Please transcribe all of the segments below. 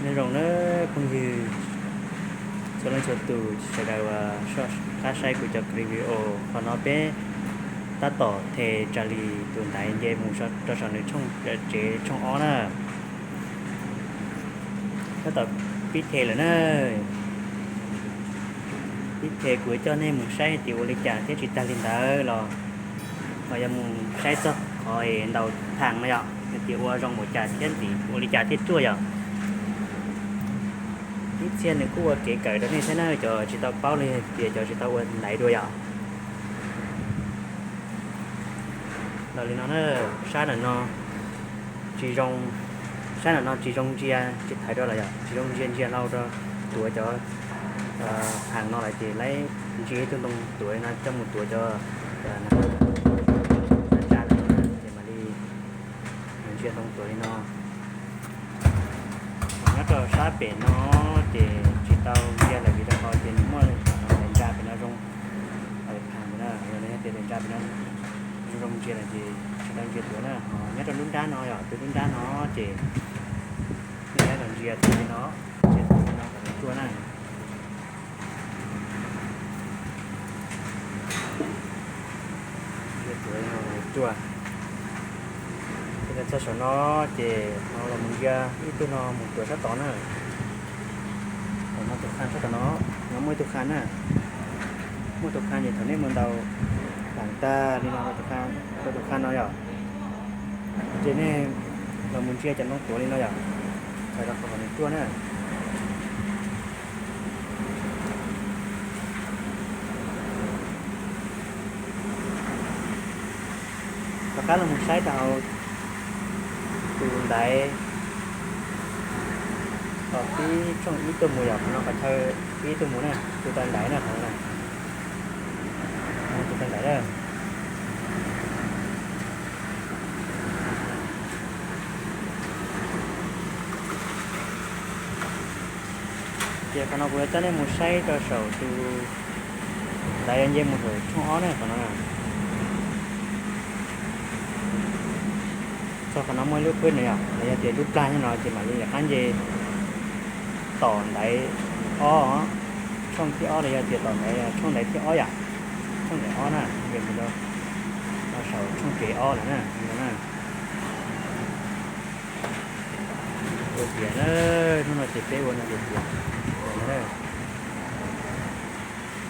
Nyob zoo nawb phooj ywg txhua leej txhua tus sawv daws uas soj qab saib kuv cov clip video. Qhov no peb tab tom the Charlie tus ntaiv nce mus rau saum nws tsev tshooj ob na. Tab tom pib the lawm na. Pib the kuv coj nej mus saib hais tias ua li cas thiab tsis tag li ntawd los ho yuav mus saib txog qhov es ntaus phas no yom, hais tias ua zoo npaum cas thiab ntxiv ua li cas thiaj ruaj yom. Ib txhia nws kuj ua kev kawm rau nej thiab na, cov tsis tau paub li hais tias cov tsis tau ua ntaiv dua yom. Los li no na, sab ntawm no tsis zoo, sab ntawm no tsis zoo ntsia, tsis thaiv rau los yom, tsis zoo ntsia, ntsia hlau rau tuav cov phas no lawm ces laib ntsia ib tug ntoo tuav li no coj mus tuav cov tsa lawm ces mam li ntsia ntoo tuav li no. Nyob rau sab pem no ces tsis tau ntsia lawm vim rau qhov ces nws muaj daim ntsa pem no zoo, daim phas pem no, yog tias daim ntsa pem no zoo zoo ntsia lawm ces tsis tau ntsia tuav na. Ho nyob rau lub nrab no yom, tus lub nrab no ces nej saib los ntsia tuav li no, ntsia tuav li no kom nws ruaj na. Ntsia tuav li no kom nws ruaj. Ces txog saum no ces ho los mus ntsia ib tug no mus tuav sab tod na. Thaum no tus qha sab tom no, no muaj ib tug qha na. Muaj tus qha ces thaum nej mus ntaus phas tag li no rau tus qha no yom, ces nej los mus ntsia cov ntoo tuav li no yom, txhais rau qhov kom nws ruaj na. Rov qab los mus saib rau hauv tus ntaiv qhov pib tshooj ib tuaj mus yom, qhov no qhov chaw pib tuaj mus na, tus taw ntaiv na, qhov no na, tus taw ntaiv na. Ces qhov no kuv yuav coj nej mus saib rau saum tus ntaiv yuav nce mus saum tshooj ob na, qhov no na. Txog qhov no muaj ib lub phwb no yom, los yog tias lub plag nyob no ces mam li rov qab nce tom ntaiv ob, tshooj thib ob los yog tias tom ntaiv, tshooj ntaiv thib ob yom, tshooj ntaiv ob na, nce mus rau saum tshooj tsev ob lawm na, no na. Ua tiav na, hnub no ces peb ua no ces tiav, tiav no na,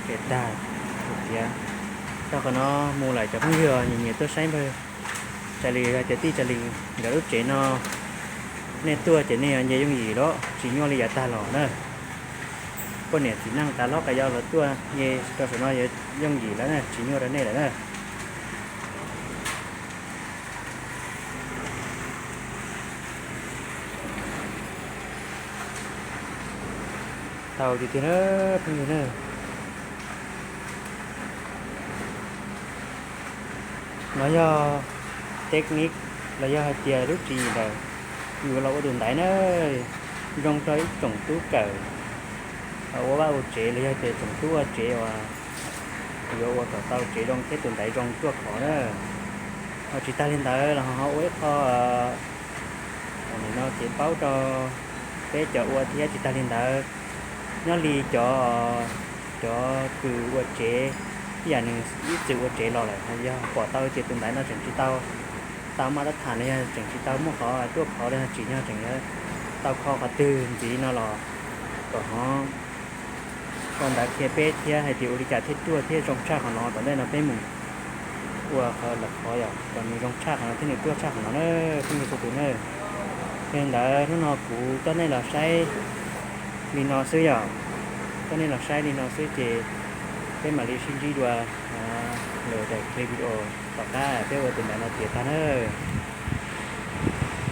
tiav tag, tiav. Txog qhov no mus lawm cov phooj ywg nyiam nyiam tuaj saib npawg Tsa Lis, yog tias tij Tsa Lis nkawd lub tsev no nej tuaj ces nej yuav nce yooj yim lawm, tsis nyuaj li yav tag los na. Poj niam txiv neej tas hlob tas yau los tuaj nce rau saum no yuav yooj yim lawm na, tsis nyuaj rau nej lawm na. Tau tiag tiag na phooj ywg na. No yog technique los yog hais tias lub tswv yim ntawm yus los ua tus ntaiv na, zoo rau ib tsoom tub kawm ua vaj ua tsev los yog tias tsoom tub ua tsev uas yuav ua kom tau tsev zoo thiab tus ntaiv zoo ruaj khov na. Ho tsis tag li ntawd los ho ua ib qho, nim no ces paub rau peb cov ua thiab tsis tag li ntawd, nyob li cov, cov kws ua tsev, ib yam nws ib txwm ua tsev los lawm, yog pom tau tias tus ntaiv no tseem tsis tau, tau maj tab tham los yog tseem tsis tau muaj qhov ruaj khov los yog tsim nyog tseem yuav tau kho qhov twg ntxiv no los kom ho sau ntawv qhia peb thiab hais tias ua li cas thiaj ruaj thiab zoo tshaj qhov no, tom ntej no peb mus ua qhov lawm qhov yom, kom nws zoo tshaj qhov no thiab nws ruaj tshaj qhov no na, phooj ywg txhua tus na. Yog li ntawd hnub no kuv coj nej los saib li no xwb yom, coj nej los saib li no xwb ces peb mam li sib ntsib dua lwm daim clip video tom qab peb ua tus ntaiv no tiav tag nawb.